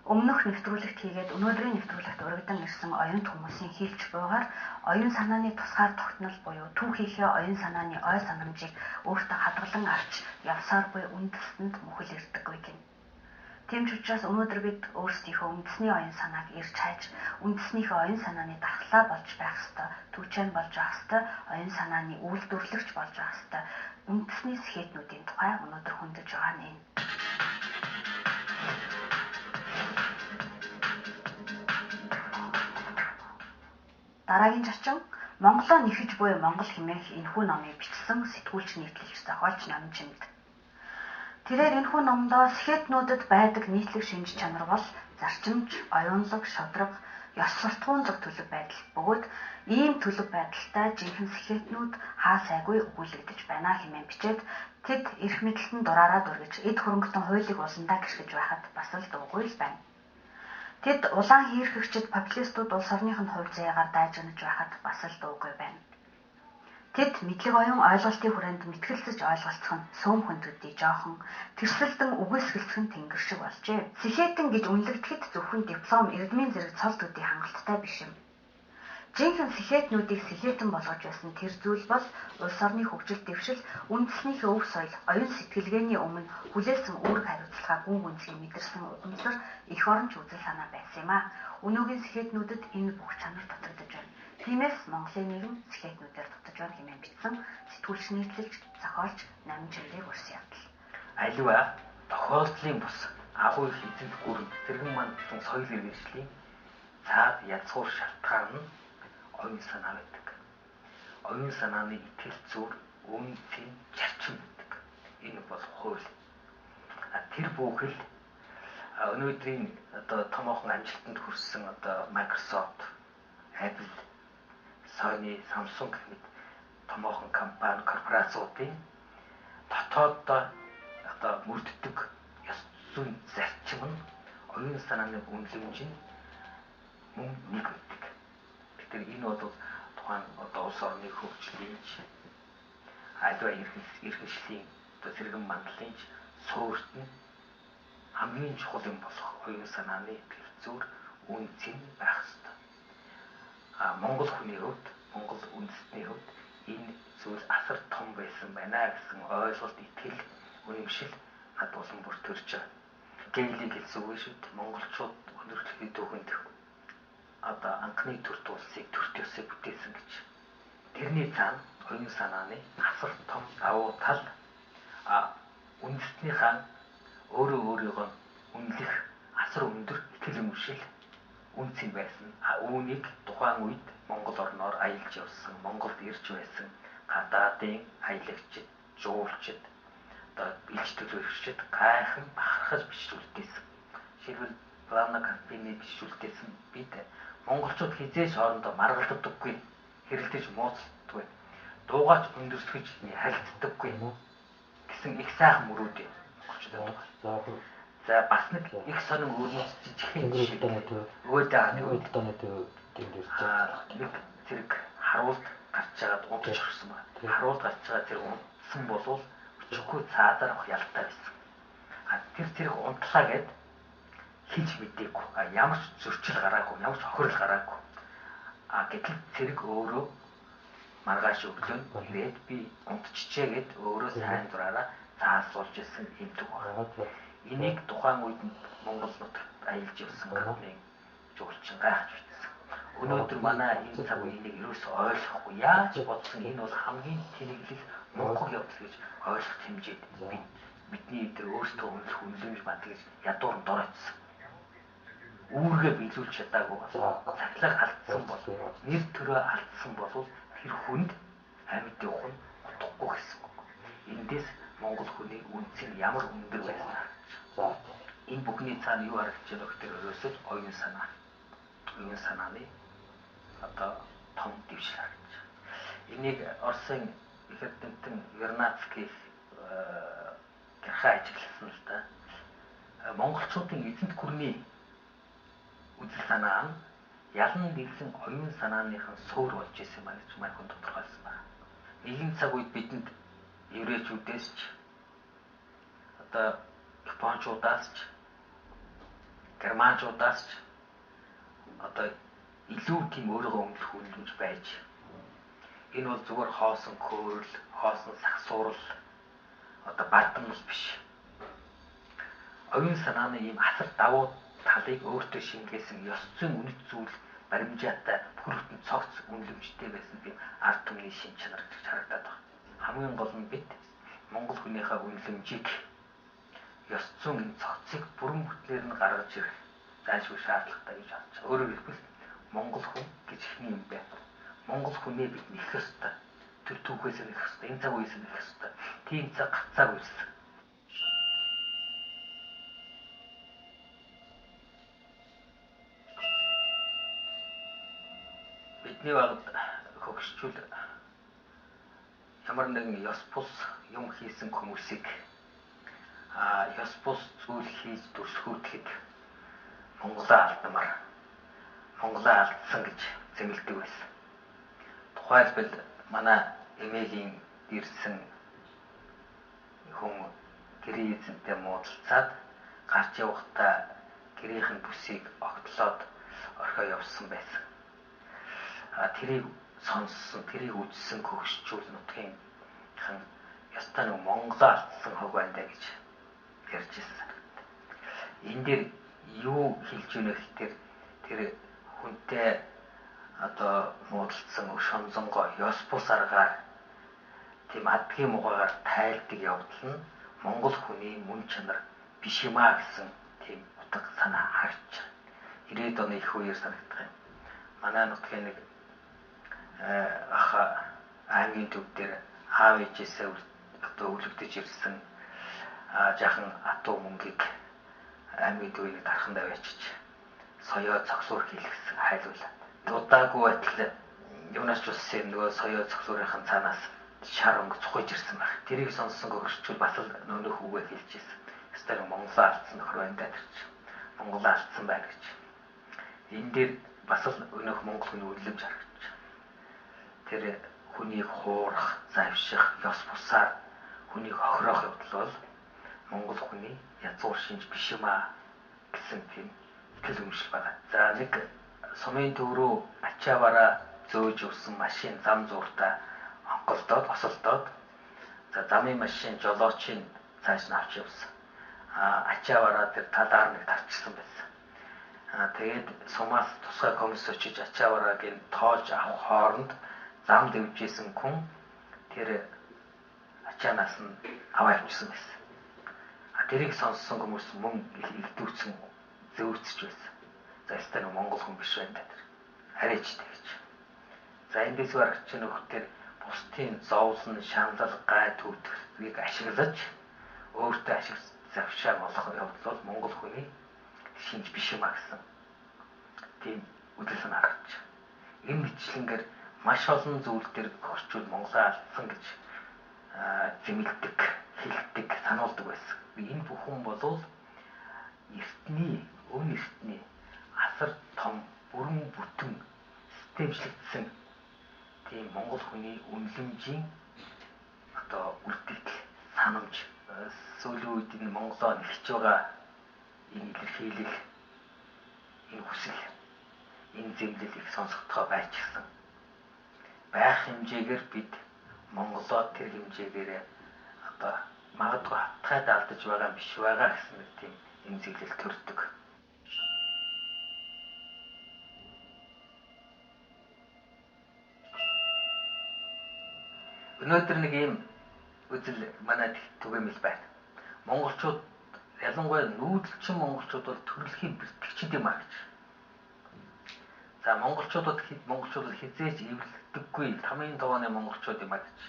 Өмнөх нэвтрүүлэгт хийгээд өнөөдрийн нэвтрүүлэгт урагдан ирсэн оюунт хүмүүсийн хэлж буйгаар оюун санааны тусгаар тогтнол буюу түүхийнхээ оюун санааны ой санамжийг өөртөө хадгалан авч явсаар буй үндэстэнд мөхөл ирдэггүй гэнэ. Тийм ч учраас өнөөдөр бид өөрсдийнхөө үндэсний оюун санааг ирж хайж, үндэснийхээ оюун санааны дархлаа болж байх ёстой, түвчэн болж байх ёстой, оюун санааны үйлдвэрлэгч болж байх ёстой үндэсний сэхэтнүүдийн тухай өнөөдөр хөндөж байгаа нь энэ. Дараагийн зочин Монголоо нэхэж буй Монгол хэмээх энэхүү номыг бичсэн сэтгүүлч нийтлэлч зохиолч Номин Чимд. Тэрээр энэхүү номдоо сэхэтнүүдэд байдаг нийтлэг шинж чанар бол зарчимч, оюунлаг, шударга, ёс суртахуунлаг төлөв байдал бөгөөд ийм төлөв байдалтай жинхэнэ сэхэтнүүд хаа сайгүй өгүүлэгдэж байна хэмээн бичээд тэд эрх мэдэлтэн дураараа дүргэж эд хөрөнгөтөн хуулийг уландаа гэрхэж байхад бас л дуугүй л байна. Тэд улаан хийрхэгчид популистууд улс орных нь хувь заяагаар дайжигнаж байхад бас л дуугүй байна. Тэд мэдлэг оюун ойлголтын хүрээнд мэтгэлцэж ойлголцох нь сөөм хүндэдий жоохон тэрсэлдэн үгүйсгэлцэх нь тэнгэр шиг болжээ. Сэхэтэн гэж үнэлэгдэхэд зөвхөн диплом, эрдмийн зэрэг цол төдий хангалттай биш юм. Жинхэнэ сэхэтнүүдийг сэхэтэн болгож байсан тэр зүйл бол улс орны хөгжил дэвшил, үндэснийхээ өв соёл, оюун сэтгэлгээний өмнө хүлээсэн үүрэг хариуцлага гүн гүнзгий мэдэрсэн ухамсар эх оронч үзэл санаа байсан юм а. Өнөөгийн сэхэтнүүдэд энэ бүх чанар дутагдаж байна. Тиймээс Монголын нийгэм сэхэтнүүдээр дутаж байна хэмээн бичсэн сэтгүүлч нийтлэлч зохиолч Намин Чимдийг урьсан явдал. Аливаа тохиолдлын бус агуу их эзэнт гүрэн сэргэн мандлан соёл иргэншлийн цаад язгуур шалтгаан нь оюун санаа байдаг. Оюун санааны итгэл зүйр, үн цэн, зарчим байдаг. Энэ бол хууль. Тэр бүхэл өнөөдрийн одоо томоохон амжилтанд хүрсэн одоо Microsoft, Apple, Sony, Samsung гэх мэт томоохон компани, корпорациудын дотооддоо одоо мөрддөг ёс зүйн зарчим нь оюун санааны үнэлэмж нь мөн нэг байдаг. Тэгэхээр энэ бол тухайн одоо улс орны хөгжлийн аливаа эрхэмшлийн одоо сэргэн мандлын суурьт нь хамгийн чухал юм болох оюун санааны итгэл зүйр үн цэн байх ёстой. А Монгол хүний хувьд, Монгол үндэстний хувьд энэ зүйл асар том байсан байна гэсэн ойлголт, итгэл, үнэмшил над улам бүр төрж байгаа. Гейлийг хэлсэн үг шүү дээ. Монголчууд өндөрлөхийн түүхэнд одоо анхны төрт улсыг, төрт ёсыг бүтээсэн гэж. Тэрний цаана оюун санааны асар том давуу тал үндэстнийхээ өөрөө өөрийгөө үнэлэх асар өндөр итгэл үнэмшил үн цэн байсан. Үүнийг тухайн үед Монгол орноор аялж явсан, Монголд ирж байсан гадаадын аялагчид, жуулчид, одоо элч төлөөлөгчид гайхан бахархаж бичиж үлдээсэн. Жишээлбэл Плана компани бичиж үлдээсэн бид монголчууд хэзээ ч хоорондоо маргалддаггүй, хэрэлдэж мууцдаггүй, дуугаач өндөрсгөж харилцдаггүй гэсэн их сайхан мөрөөдөө монголчууд байдаг. За бас нэг их сонин өрнөс жижигхэн жишээ. Өөдөө нэг зэрэг харуулт гарч байгаад унтаж орсон байна. Харуулт гарч байгаа зэрэг унтсан болвол өчиггүй цаазаар авах ялтай байсан. А тэр зэрэг унтлаа гэд хинч мдээгүй. А ямар ч зөрчил гараагүй, ямар ч хохирол гараагүй. А гэтэл цэрэг өөрөө маргааш өглөө ирээд би унтчихжээ гэд өөрөө сайн дураараа цаасуулж исэн юм төг байна. Энийг тухайн үед Монгол нутагт аялж явсан гадны жуулчин гайхаж бичсэн. Өнөөдөр манай энэ цаг үе энийг ерөөсөө ойлгохгүй. Яаж бодсон энэ бол хамгийн тэнэглэл мунхаг явдал гэж ойлгох хэмжээд бидний тэр өөрсдөө үнэлэх үнэлэмж бат гэж ядуур дор очсон. Үүргээ биелүүлж чадаагүй бол цахилгаан алдсан бол нэр төрөө алдсан бол тэр хүнд амьд явах нь утгагүй гэсэн үг. Эндээс Монгол хүний үнц нь ямар өндөр байсан харагдаж. Энэ бүхний цаана юу харагдаж байгаа гэхээр ерөөсөө оюун санаа. Оюун санааны одоо том дэвшил харагдаж байгаа. Энийг Оросын их эрдэмтэн Вернадский гэрхаа ажигласан л да. Монголчуудын эзэнт гүрний үзэл санаа нь ялан дэлсэн оюун санааныхан суур болж исэн байна гэж мань хүн тодорхойлсон байна. Нэгэн цаг үед бидэнд еврейчүүдээс ч одоо япончуудаас ч Германчуудаас ч одоо илүү тийм өөрийгөө үнэлэх үнэлэмж байж, энэ бол зүгээр хоосон хөөрөл, хоосон сагсуурал, одоо бардамнал биш. Оюун санааны ийм асар давуу талыг өөртөө шингээсэн ёс зүйн үнэт зүйл баримжаатай бүхэл бүтэн цогц үнэлэмжтэй байсан тийм ард түмний шин чанар гэж харагдаад байна. Хамгийн гол нь бид Монгол хүнийхээ үнэлэмжийг ёс зүйн энэ цогцыг бүрэн бүтлээр нь гаргаж ирэх зайлшгүй шаардлагатай гэж бодож байгаа. Өөрөөр хэлбэл Монгол хүн гэж ихний юм бэ? Монгол хүнээ бид нэх ёстой. Тэр түүхээс нэх ёстой. Энэ цаг үеэс нэх ёстой. Тийм цаг гацаагүй ирсэн. Бидний багад хөгшчүүл ямар нэгэн ёс бус юм хийсэн хүмүүсийг ёс бус зүйл хийж дүрсгүүтгэхэд Монголоо алдмаар, Монголоо алдсан гэж зэмлэдэг байсан. Тухайлбал манай эмээгийн дэрсэн хүн гэрийн эзэнтэй муудалцаад гарч явахдаа гэрийнх нь бүсийг огтлоод орхио явсан байсан. Тэрийг сонссон, тэрийг үзсэн хөгшчүүл нутгийн ёстой нэг Монголоо алдсан хог байна даа гэж ярьж ирсэн санагдав. Энэ дээр юу хэлж өгнө гэхээр тэр хүнтэй одоо муудалцсан шонзонгоо ёс бус аргаар тийм адгийн мугаагаар тайлдаг явдал нь Монгол хүний мөн чанар биш юм а гэсэн тийм утга санаа харагдаж байна. 90-ад оны их үеэр санагдах юм. Манай нутгийн нэг ах аймгийн төв дээр аав ээжээсээ одоо өвлөгдөж ирсэн жаахан атуу мөнгийг аймгийн төвийн дарханд аваачиж соёо цогцлуур хийлгэсэн хайлуулаад. Удаагүй байтал юунаас ч болсон юм нөгөө соёо цогцлуурынхын цаанаас шар өнгө цухаж ирсэн байх. Тэрийг сонссон гөрчүүл бас л нөөнөх үгээ хэлж ирсэн. Ёстой Монголоо алдсан нөхөр байна даа тэр чинь. Монголоо алдсан байна гэж. Энэ дээр бас л өнөөх Монгол хүний үнэлэмж харагдаж байна. Тэр хүнийг хуурах, завших, ёс бусаар хүнийг хохироох явдал бол Монгол хүний язгуур шинж биш юм аа гэсэн тийм итгэл үнэмшил байна. За нэг сумын төв рүү ачааваараа зөөж явсан машин зам зууртаа онголдоод, осолдоод, за замын машин жолоочийн цааш нь авч явсан. Ачааваараа тэр талаар нэг тарчсан байсан. Тэгээд сумаас тусгай комисс очиж ачааваарааг нь тоолж авах хооронд зам дэвжсэн хүн тэр ачаанаас нь аваа явчихсан байсан. Тэрийг сонссон хүмүүс мөн илдүүцэн зөөцөж байсан. За ёстой нэг Монгол хүн биш байна тэр. Арайч тэгж. За эндээс гарч нөхдөр бусдын зовлон, шаналл, гай түүтгэрийг ашиглаж өөртөө ашиг завшааг олох явдал бол Монгол хүний шинж биш юм а гэсэн тийм үдэл санаа гарч. Энэ мэтлэнгээр маш олон зүйл дээр хөрчүүл Монголоо алдсан гэж зэмлдэг, хэлдэг, сануулдаг байсан. Энэ бүхэн болвол эртний, өн эртний асар том бүрэн бүтэн системчлэгдсэн тийм Монгол хүний үнэлэмжийн одоо үлдэгдэл, санамж. Сүүлийн үед энэ Монголоо нэгж байгаа энэ илэрхийлэл, энэ хүсэл, энэ зэмлэл их сонсогдохоо байчихсан. Байх хэмжээгээр бид Монголоо тэр хэмжээгээр одоо магадгүй хатгайд алдаж байгаа юм биш байгаа гэсэн нэг тийм эмзэглэл төрдөг. Өнөөдөр нэг ийм үзэл манай түгээмэл байна. Монголчууд ялангуяа нүүдэлчин монголчууд бол төрөлхийн бэлтгэгчид юм а гэж. За монголчуудад монголчууд хизээч эвлэгдэггүй тамийн тогооны монголчууд юм а гэж.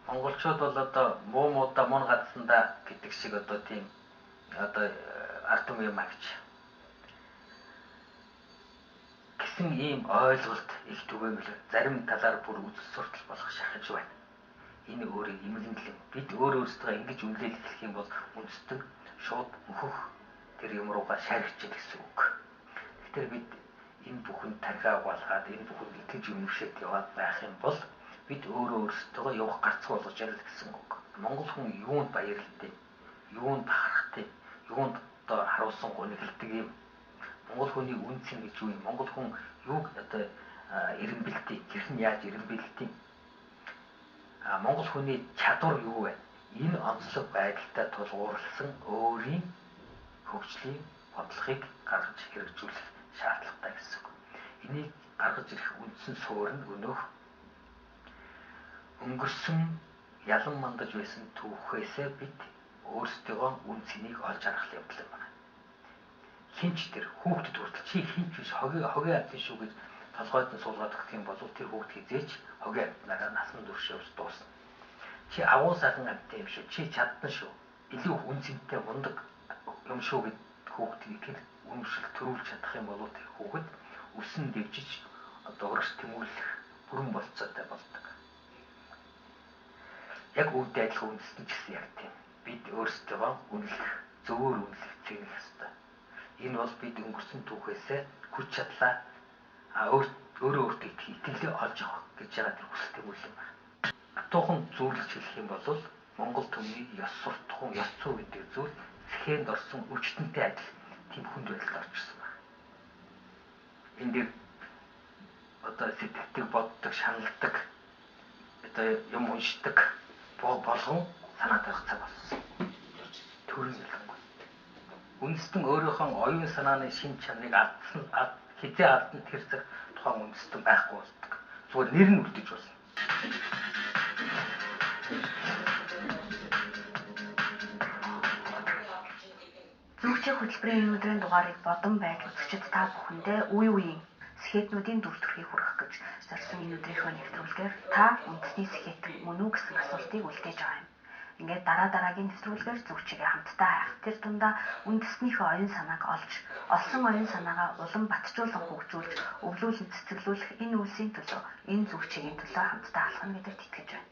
Монголчууд бол одоо муу муудаа мун гадсандаа гэдэг шиг одоо тийм одоо ард түмэн юм а гэж. Гэсэн ийм ойлголт их түгээмэл зарим талаар бүр үзэл суртал болох шахаж байна. Энэ өөрөө имгэнэл юм. Бид өөр өөрсдөө ингэж үнэлэл эхлэх юм бол үндэстэн шууд мөхөх тэр юм руугаа шархиж гэсэн үг. Тэгэхээр бид энэ бүхэнд тархиа угаалгаад энэ бүхэнд итгэж үнэмшээд яваад байх юм бол бид өөрөө өөрсдөө явах гарцгүй болгож ярил гэсэн үг. Монгол хүн юунд баярлалтай, юунд бахархтай, юунд одоо харуулсан гунигэлдэг юм. Монгол хүний үн цэн гэж юу юм? Монгол хүн юуг одоо эренбэлтий, хэрхэн яаж эренбэлтий? Монгол хүний чадвар юу вэ? Энэ онцлог байдалтай тулгуурласан өөрийн хөгжлийн бодлогыг гаргаж хэрэгжүүлэх шаардлагатай гэсэн үг. Энийг гаргаж ирэх үндсэн суурь нь өнөөх өнгөрсөн ялан мандаж байсан түүхээсээ бид өөрсдийгөө үн цэнийг олж харах явдал юм байна. Хинч тэр хүүхдэд хүртэл чи хинч биш хогийн амьтан шүү гэж толгойд нь суулгаад өгөх юм бол тэр хүүхд хизээч хогийн амьтнаараа насан турш явж дуусна. Чи агуу сайхан амьтан юм шүү. Чи чадна шүү. Илүү үн цэнтэй мундаг юм шүү гэд хүүхдийг тэр үнэмшил төрүүлж чадах юм бол тэр хүүхэд өсөн дэвжиж одоо урагш тэмүүлэх бүрэн болцоотой болдог. Яг үүнтэй адилхан үндэстэн ч гэсэн яг тийм. Бид өөрсдийгөө үнэлэх, зөвөр үнэлэх цэгнэх ёстой. Энэ бол бид өнгөрсөн түүхээсээ хүч чадлаа өөрөө өөртөө итгэлээ олж авах гэж байгаа тэр хүсэл тэмүүлэл юм байна. Атуухан зөвлөж хэлэх юм бол Монгол түмний ёс суртахуун, ёс зүй гэдэг зүйл сэхэнд орсон өвчтөнтэй адил тийм хүнд байдалд орчихсон байна. Энэ дээр одоо сэтгэдэг, боддог, шаналдаг, одоо юм уншдаг болгон санаа тавих цаг болсон. Төрөн ялангуй. Үндэстэн өөрийнхөө оюун санааны шин чанарыг алдсан хизээ алдан тэр цаг тухайн үндэстэн байхгүй болдог. Зүгээр нэр нь үлдэж болно. Зүгчийн хөтөлбөрийн энэ өдрийн дугаарыг бодон байж үзэгчид та бүхэндээ үе үеийн сэхэтнүүдийн дүр төрхийг хүргэх гэж зорьсон энэ өдрийнхөө нэвтрүүлгээр та үндэсний сэхэтэн мөн үү гэсэн асуултыг үлдээж байгаа юм. Ингээд дараа дараагийн нэвтрүүлгээр зүгчигээ хамтдаа хайх. Тэр дундаа үндэснийхөө оюун санааг олж, олсон оюун санаагаа улам батжуулан хөгжүүлж, өвлүүлэн цэцэглүүлэх энэ үйлсийн төлөө, энэ зүгчигийн төлөө хамтдаа алхана гэдэгт итгэж байна.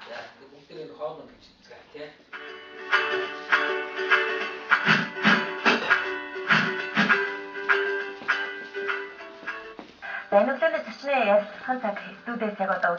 За, бүгдийг нь хоолно гэж хэлдэг тий. За энэ өглөөний зочны ярилцлагын цаг студиэс яг одоо